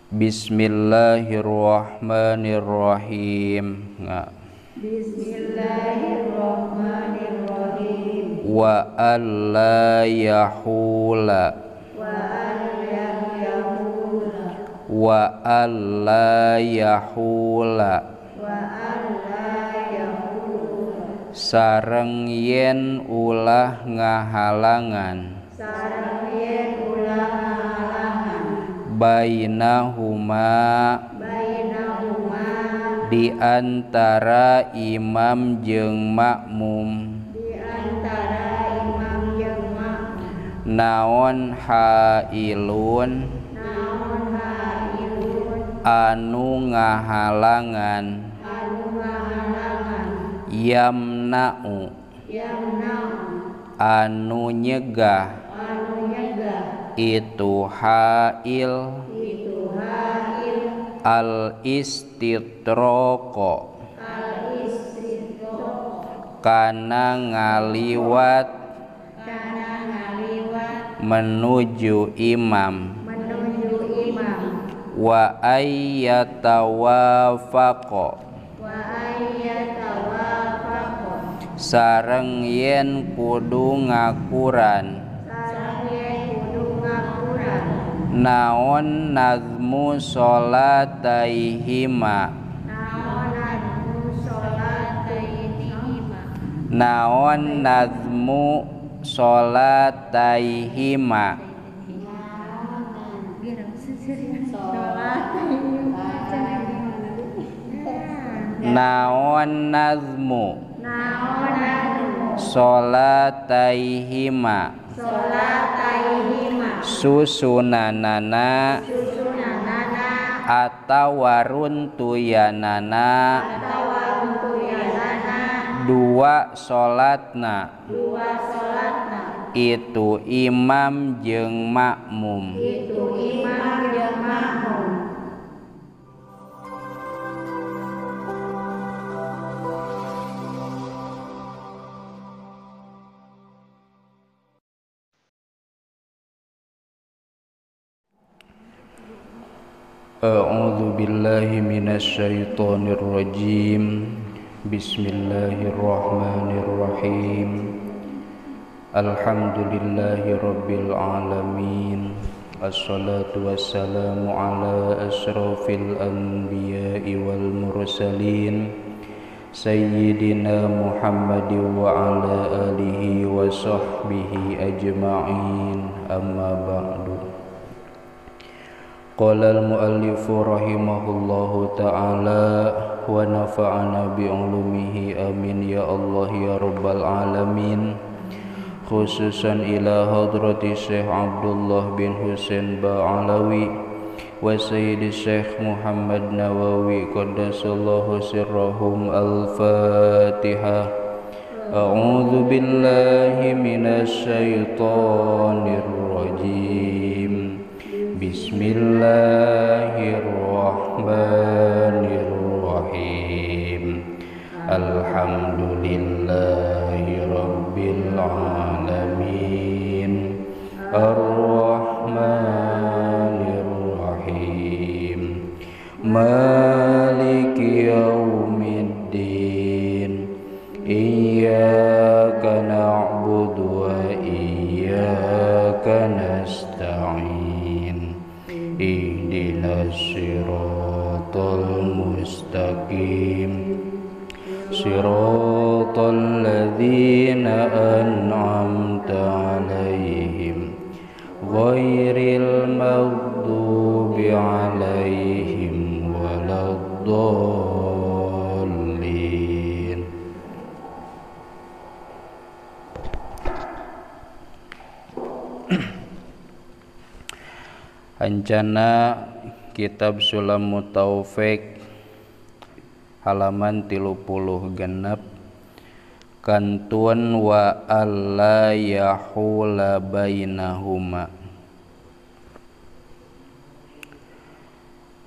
Bismillahirrahmanirrahim. Bismillahirrahmanirrahim. Wa alla yahula. Wa alla yahula. Sareng yen ulah ngahalangan. Bainahuma, di antara imam jeung makmum. Naon hailun anu ngahalangan. Yamna'u anu nyegah. Itu hail al istitroko kana ngaliwat menuju imam. Wa ayyatawafaqa sareng yen kudu ngakuran. Naon nazmu sholataihima. Naon nazmu sholataihima. Naon nazmu sholataihima. Susunanana atawa runtuyanana dua salatna itu imam jeung makmum. A'udzu billahi minasyaitonir rajim. Bismillahirrahmanirrahim. Alhamdulillahi rabbil alamin. Assalatu wassalamu ala asyrafil anbiya'i wal mursalin sayyidina Muhammadin wa ala alihi wa sahbihi ajma'in. Amma ba'du. Qala al-muallifu rahimahullahu ta'ala wa nafa'ana bi'ulumihi amin ya Allah ya rabbal alamin. Khususan ila hadrati Syekh Abdullah bin Husain Ba'alawi wa Sayyidi Syekh Muhammad Nawawi qaddasallahu sirrahum. Al-Fatihah. A'udzu billahi minasy syaithanir rajim. Bismillahirrahmanirrahim. Alhamdulillahi rabbil alamin. Arrahmanir rahim. Maliki yaumiddin. Iyyaka na'budu wa iyyaka nasta'in. Ihdinas siratal mustaqim. Siratal ladzina an'amta 'alaihim ghairil maghdubi 'alaihim waladdallin. Ancana Kitab Sulamut Taufik halaman 36 kantun wa alla yahula bainahuma.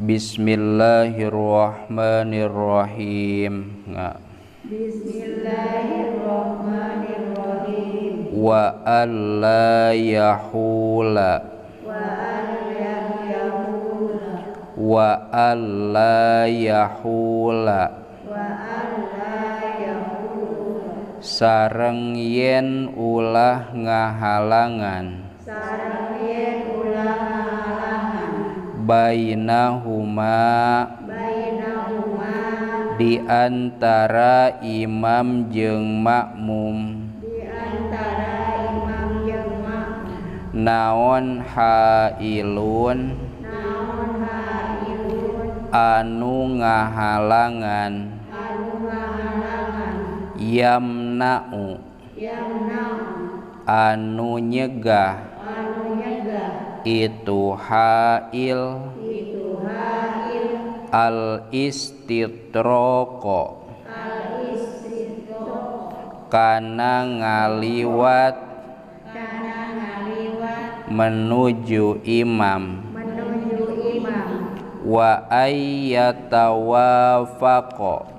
Bismillahirrahmanirrahim. Bismillahirrahmanirrahim. Wa alla yahula. Wa alla yahula sareng yen ulah ngahalangan bainahuma di antara imam jeung makmum naon hailun anu ngahalangan yamna'u anu nyegah itu hail al istitroko kana ngaliwat menuju imam wa ayyatawafaqa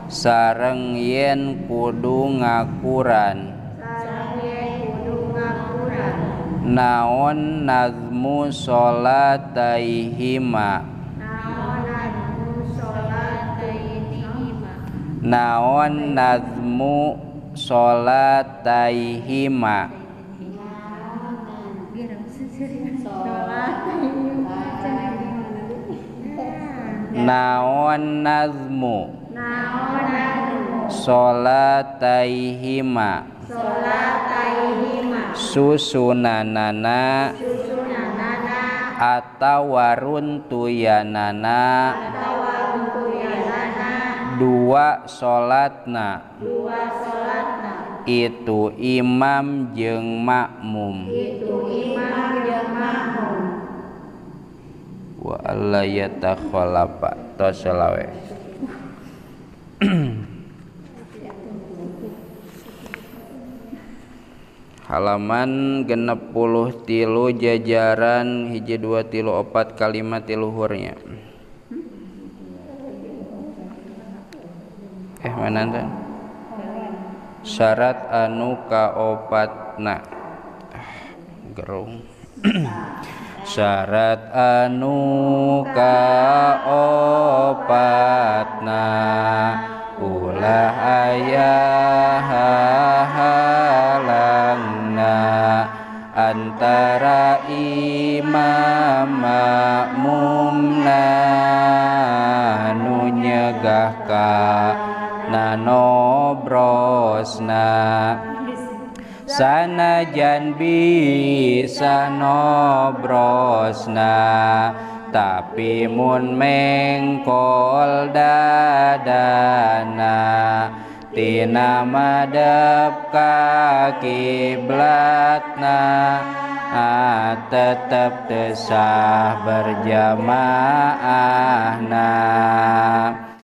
sareng yen kudu ngakuran naon nazmu sholataihima naon nazmu sholataihima naon nazmu sholataihima susunanana atawa runtuyanana dua sholatna itu imam jeung makmum wa alla yatakhalafa tos selawe. Halaman 63 jajaran 1 2 3 4 kalimat tiluhurnya. Mana teh? Syarat anu kaopatna. Gerung. Syarat anu kaopatna ulah aya halangna antara imam makmumna nu nyegah kana nobrosna sanajan bisa nobrosna tapi mun mengkol dadana tina madep ka kiblatna tetep teu sah berjamaahna.